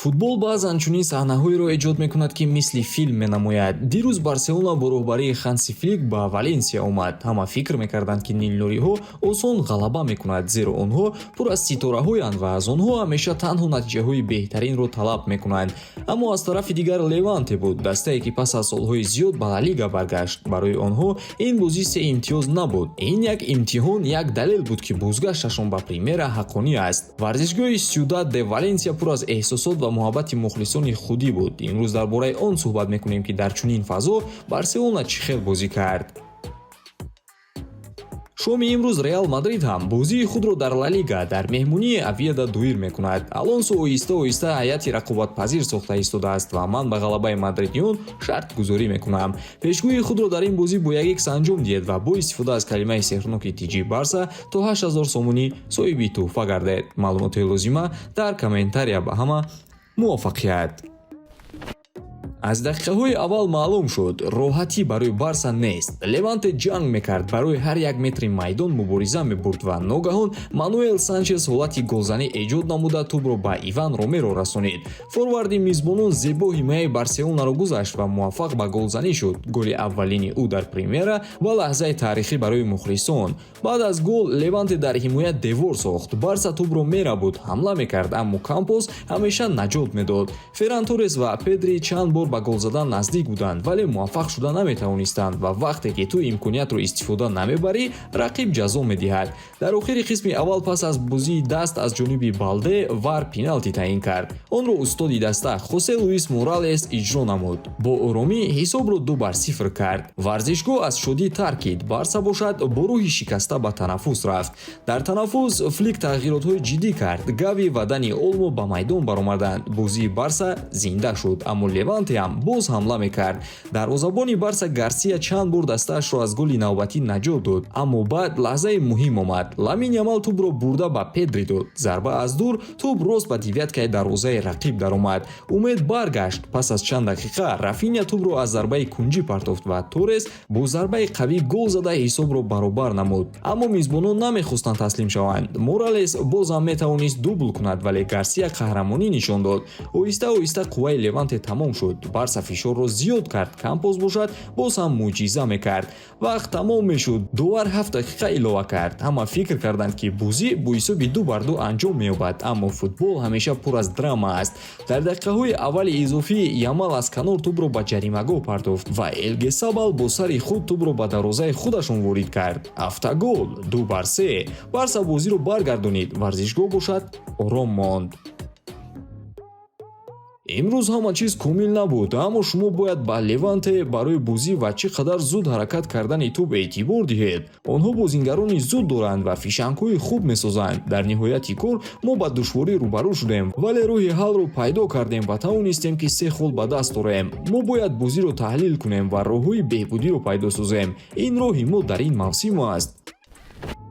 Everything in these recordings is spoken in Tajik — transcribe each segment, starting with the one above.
Футбол баъзан чунин саҳнаҳоеро эҷод мекунад, ки мисли филм менамояд. Дирӯз Барселона бо роҳбарии Ханси Флик ба Валенсия омад. Ҳама фикр мекарданд, ки нилнуриҳо осон ғалаба мекунад, зеро онҳо пур аз ситораҳоянд ва аз онҳо ҳамеша танҳо натиҷаҳои беҳтаринро талаб мекунанд. Аммо аз тарафи дигар Леванте буд, дастае, ки пас аз солҳои зиёд ба Ла Лига баргашт. Барои онҳо ин бозӣ се имтиёз набуд, ин як имтиҳон, як далел буд, ки бозгашташон ба Примера ҳаққонӣ аст. Варзишгоҳи Сюдад де Валенсия пур аз эҳсосот ва муҳаббати мухлисони худӣ буд. Имрӯз дар бораи он суҳбат мекунем, ки дар чунин фазо Барселона чӣ хел бозӣ кард. Шоми имрӯз Реал Мадрид ҳам бозии худро дар Ла Лига дар меҳмонии Овьедо доир мекунад. Алонсо оҳиста оҳиста ҳайати рақобатпазир сохта истодааст ва ман ба ғалабаи мадридиён шартгузорӣ мекунам. Пешгӯии худро дар ин бозӣ бо як икс анҷом диҳед ва бо истифода аз калимаи сеҳрноки тиҷи Барса то 8000 сомонӣ соҳиби тӯҳфа гардед. Маълумоти лозима дар комментария. Ба ҳама муваффақият! Аз дақиқаҳои аввал маълум шуд, роҳатӣ барои Барса нест. Леванте ҷанг мекард, барои ҳар як метри майдон мубориза мебурд ва ногаҳон Мануэл Санчес ҳолати голзанӣ эҷод намуда, тӯбро ба Иван Ромеро расонид. Форварди мизбонон зебо ҳимояи Барселонаро гузашт ва муваффақ ба голзанӣ шуд. Голи аввалини ӯ дар Примера ва лаҳзаи таърихӣ барои мухлисон. Баъд аз гол Леванте дар ҳимоя девор сохт. Барса тӯбро мерабуд, ҳамла мекард, аммо Кампос ҳамеша наҷот медод. Ферран Торрес ва Педри чанд бор ба гол задан наздик буданд, вале муваффақ шуда наметавонистанд. Ва вақте ки ту имкониятро истифода намебарӣ, рақиб ҷазо медиҳад. Дар охири қисми аввал, пас аз бозии даст аз ҷониби Балде, ВАР пеналти таъин кард. Онро устоди даста Хосе Луис Моралес иҷро намуд. Бо оромӣ ҳисобро 2-0 кард. Варзишгоҳ аз шодӣ таркид. Барса бошад, бо рӯҳи шикаста ба танаффус рафт. Дар танаффус Флик тағйиротҳои ҷиддӣ кард. Гави ва Дани Олмо ба майдон баромаданд. Бозии Барса зинда шуд, аммо Леванте ҳам боз ҳамла мекард. Дарвозабони Барса Гарсия чанд бор дастаашро аз голи навбатӣ наҷот дод. Аммо баъд лаҳзаи муҳим омад. Ламин Ямал тӯбро бурда ба Педри дод. Зарба аз дур, тӯб рост ба девяткаи дарвозаи рақиб даромад. Умед баргашт. Пас аз чанд дақиқа Рафиня тӯбро аз зарбаи кунҷӣ партофт ва Торрес бо зарбаи қавӣ гол зада, ҳисобро баробар намуд. Аммо мизбонон намехостанд таслим шаванд. Моралес боз ҳам метавонист дубл кунад, вале Гарсия қаҳрамонӣ нишон дод. Оҳиста оҳиста қувваи Леванте тамом шуд. Барса фишорро зиёд кард, Кампос бошад, боз ҳам мӯъҷиза мекард. Вақт тамом мешуд, довар 7 дақиқа илова кард. Ҳама фикр карданд, ки бозӣ бо ҳисоби 2-2 анҷом меёбад, аммо футбол ҳамеша пур аз драма аст. Дар дақиқаҳои аввали изофӣ Ямал аз канор тӯбро ба ҷаримагоҳ партофт ва Элгесабал бо сари худ тӯбро ба дарвозаи худашон ворид кард. Автогол, 2-3. Барса бозиро баргардонид. Варзишгоҳ бошад, ором монд. Имрӯз ҳама чиз комил набуд, аммо шумо бояд ба Леванте барои бозӣ ва чӣ қадар зуд ҳаракат кардани тӯб эътибор диҳед. Онҳо бозингарони зуд доранд ва фишангҳои хуб месозанд. Дар ниҳояти кор мо ба душворӣ рӯбарӯ шудем, вале роҳи ҳаллро пайдо кардем ва тавонистем, ки се хол ба даст орем. Мо бояд бозиро таҳлил кунем ва роҳҳои беҳбудиро пайдо созем. Ин роҳи мо дар ин мавсим аст.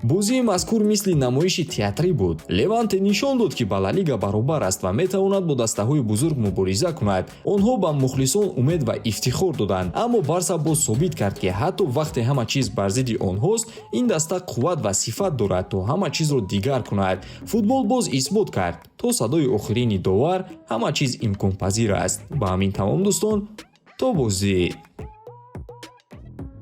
Бозии мазкур мисли намоиши театрӣ буд. Леванте нишон дод, ки ба Ла Лига баробар аст ва метавонад бо дастаҳои бузург мубориза кунад. Онҳо ба мухлисон умед ва ифтихор доданд, аммо Барса боз собит кард, ки ҳатто вақте ҳама чиз бар зидди онҳост, ин даста қувват ва сифат дорад, то ҳама чизро дигар кунад. Футбол боз исбот кард: то садои охирини довар ҳама чиз имконпазир аст. Ба ҳамин тамом, дӯстон, то бозӣ.